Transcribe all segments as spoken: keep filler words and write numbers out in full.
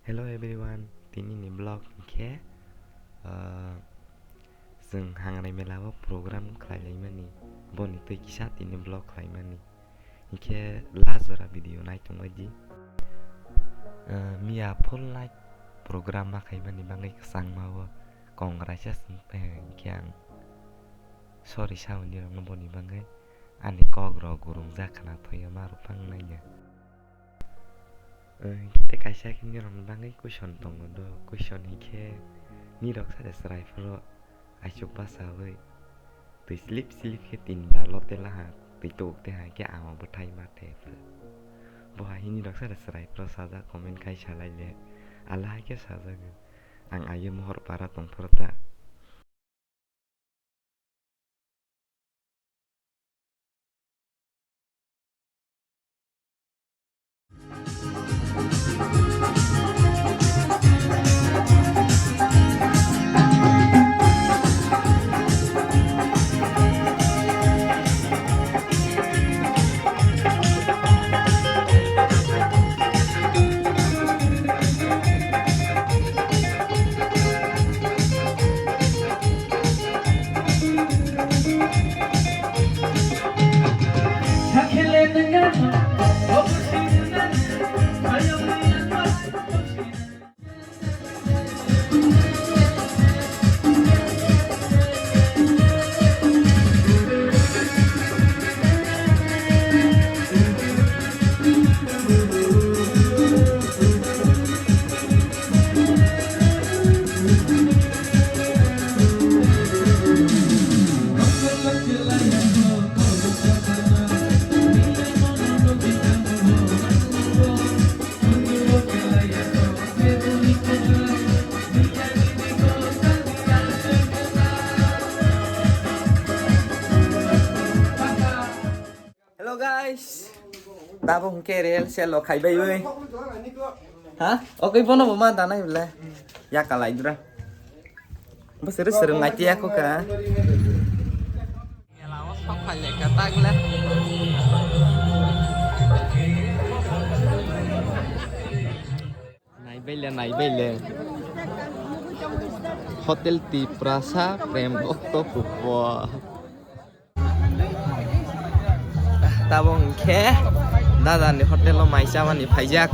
Hello everyone, tini ni vlog hwnkhe, ah, chwng Hangrai Mela o program khlai laimani, boni twi kisa tini vlog khlai mani. Hwnkhe last jora video nai tongbai di. Ah, miya full night program ma khaimani bagwi kwchangma o kong raisa sing, eh, hwnkhe ang sorry sa hwnwi rokno boni bagwi ani kok rok gurungjak khna thwiya ma rwphang naiya. Hwnkhe tei kaisa khe nirokni bagwi question tongo do, question hinkhe nirok sade chwrai phuru aichuk bachaui twi slip slip khe tinba lotela ha, twi tuk te ha khe amo bwthai ma the phuru. Bo hai nirok sade chwrai phuru sajak comment khai salai le, ala hai khe sajagwi ang ayo mohor para tong phuru ta. Hello guys, tabo hwnkhe rel selo khaibai oi. Ha? Okoi bono bo ma danai bole. Ya kalai dura. Bo sere sere ngai tiya ko ka. Mela o sok phai le ka tag le. Nai bai le, nai bai le. Hotel Tiprasa Prem Bhakta Pupo. Tabo hwnkhe dada ni hotel o mai chamani phaijak.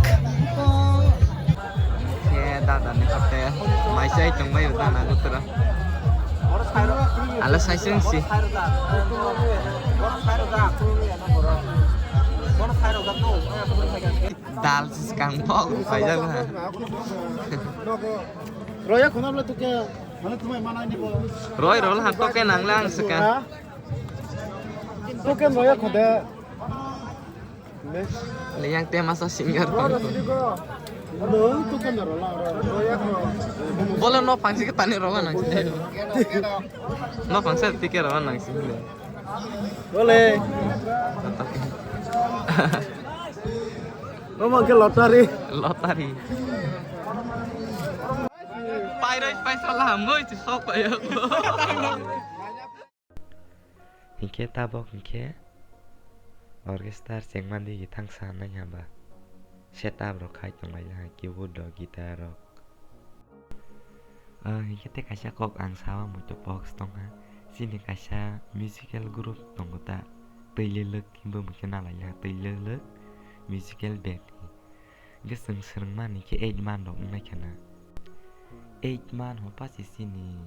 Khe dada ni hotel mai chai tongbai o dana gutura. Ala sai chwng si. Dal swkang bok paijak na. Roya khuna bla tuke, mane tumai manai ni bo. Roi rol han toke nang lang swkang. Ha? Tuke roya khude. Leyang te masa singer tong. Ado tuke na rola roya kho. Bole no phangsi ke tani roga nang si. No phangsa tike roga nang si. Bole. Omo ke lottery. Lottery. Pairoi paisa lahamoi si sok paio. Hinkhe tabok hinkhe orchestra chengmani thangsa nai haba. Setup rok khai tonglai ha, keyboard rok, guitar rok. Ah, hinkhe tei kaisa kok ang sawa muitu box tongkha. Chini kaisa musical group tongo ta, Twi Lilwk hinwi muitu nalai ya, Twi Lilwk musical band. Hinkhe chwng swrwngmani khe eight man rok wngnaikha na. Eight man hopasi chini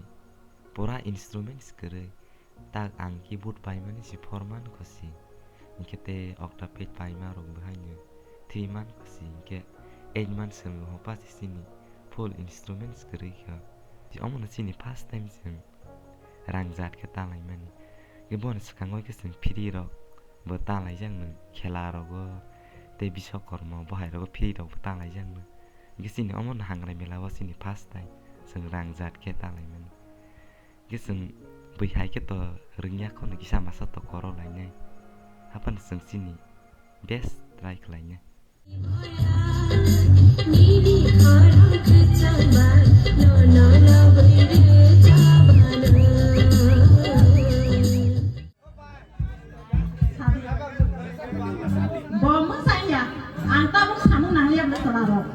pura instruments kwrwi. Tak ang keyboard paimani si four man kho si. Hinkhe tei octave paima rok bo haino three man kho si. Hinkhe eight man swrwng hopasi chini full instruments kwrwi kha. Omono chini first time chwng rang jat khe talaimani. Hinkhe boni swkango khe chwng free rok bo talaijak no, khela rogo tei biswakorma bo hai rogo free rok bo talaijak no. Hinkhe chini omono Hangrai Mela o chini first time chwng rang jat khe talaimani. Khe chwng bwihai khe to rwngya kho no kisa masa to koro lainai. Haphano chwng chini best try khlainai. Bo mwsanya, ang tabuk samung nangliya bwsala rok.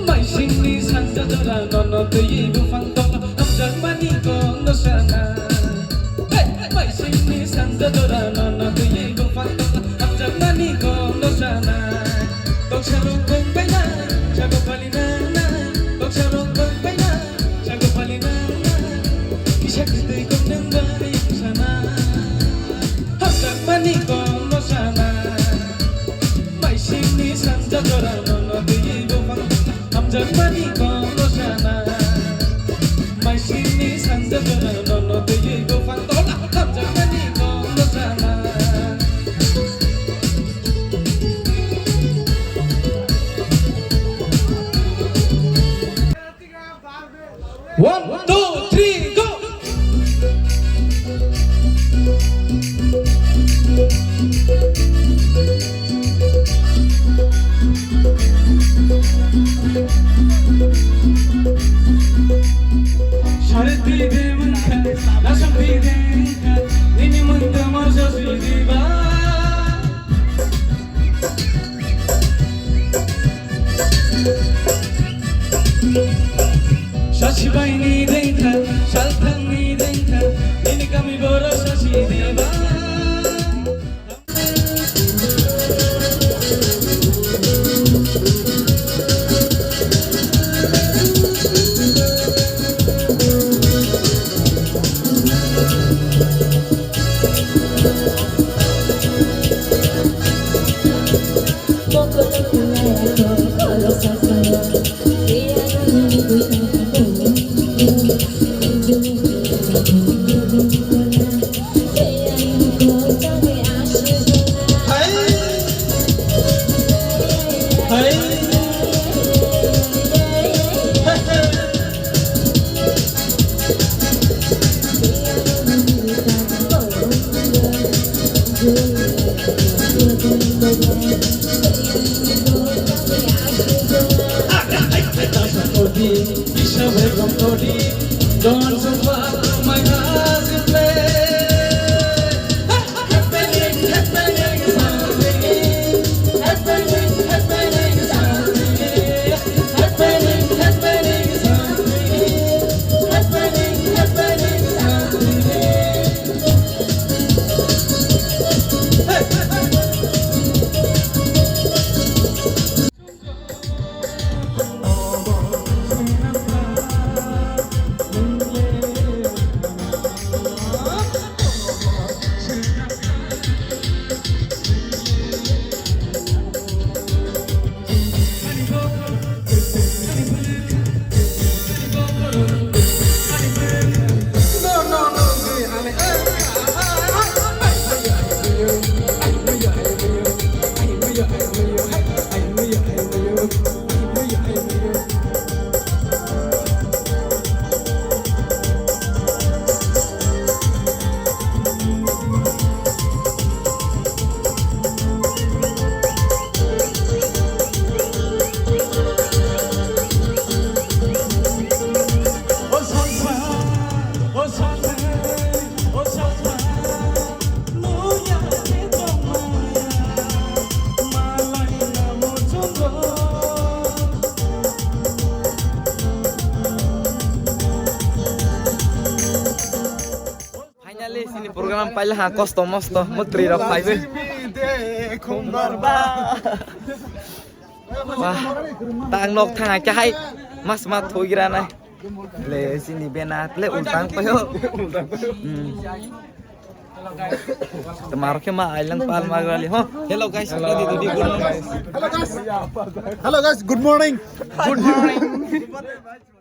Maisingni sanja jora nono twiwi buphang tonglo, hamjakmani kok no sana. Hey! Maisingni sanja jora nono twiwi buphang tonglo, hamjakmani kok no sana. Toksa rok bongbaina, chago pali nangna. Toksa rok bongbaina, chago pali nangna. Kisa kwtwi kok nang bai sana. Hamjakmani kok no sana. Maisingni sanja jora nono twiwi buphang tonglo, hamjakmani kok no sana. Finally, sini program paila ha, kosto mosto, mutri rok phaiwi. Wah, tang nok thang ai kahai, mas ma thoi gira nai. Le sini bena, le ultang payo. Hmm. Tamar khe ma ailang pal ma gali ho. Hello guys, hello, hello guys. Hello guys, good morning. Good morning.